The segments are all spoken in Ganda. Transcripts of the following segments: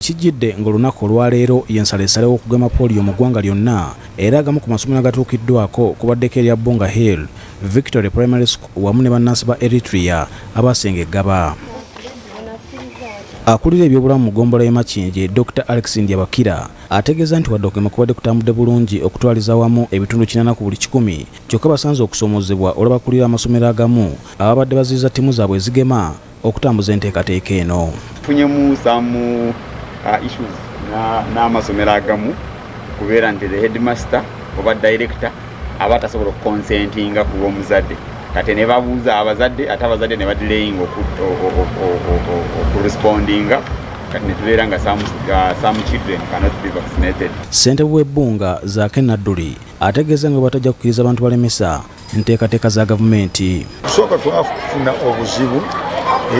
Kijjidde ng'olunaku olwaleero y'ensalesale w'okugema polio mu ggwanga lyonna, era agamu ku masomero agatuukiddwako kubaddeko erya Bunga Hill, Victory Primary School wamu ne bannansi ba Eritrea abasenga eggaba. Akulira ebyobulamu mu ggombolola y'e Makindye, Dr Alex Ndyabakira ategeeza nti wadde okugema kubadde kutambudde bulungi okutwaliza awamu ebitundu 80 ku buli 100, kyokka basanze okusoomoozebwa olw'abakulira amasomero agamu ababadde baziyiza ttiimu zaabwe ezigema okutambuza enteekateeka eno. Tufunyemu some issues n'amasomero agamu kubeera nti the headmaster oba director aba tasobola okuconsentinga ku lw'omuzadde, kati ne babuuza abazadde, ate abazadde ne badelayinga okurespondinga, kati ne tubeera nga some children cannot be vaccinated. Ssentebe w'ebbunga Zaake Nadduli ategeeza nga bwe batajja kukkiriza abantu balemesa nteekateeka za gavumenti. Kusooka twafuna obuzibu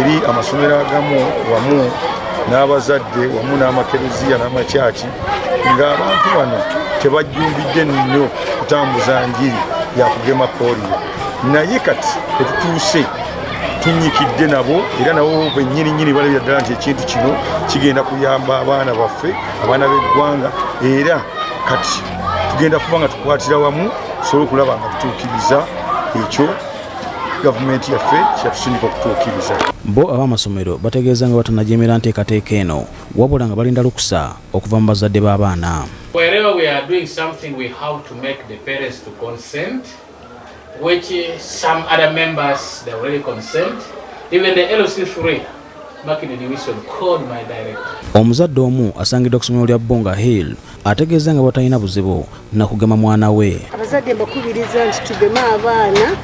eri amasomero agamu wamu n'abazadde wamu n'amakereziya n'amakyaki, ng'abantu bano tebajjumbidde nnyo kutambuza njiri yakugema polio, naye kati tetutuuse tunyikidde nabo, era nabo bennyini nnyini balabira ddala nti ekintu kino kigenda kuyamba abaana baffe, abaana b'eggwanga, era kati tugenda kuba nga tukwatira wamu tusobole okulaba nga tutuukiriza ekyo gavumenti yaffe kyeyatusindika okutuukiriza. Bo ab'amasomero bategeeza nga batanajemera nteekateeka eno, wabula nga balinda lukusa okuva mu bazadde b'abaana. Wherever we are doing something, we have to make the parents to consent, which some other members, they already consent. Even the LC3, Makindye Division, called my director. Omuzadde omu asangiddwa ku ssomero lya Bunga Hill ategeeza nga batalina buzibu nakugema mwana we. Abazadde mbakubiriza nti tugeme abaana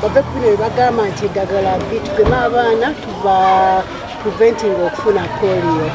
bave ku bino bye bagamba nti eddagala bbi, tugeme abaana tuba preventing okufuna polio.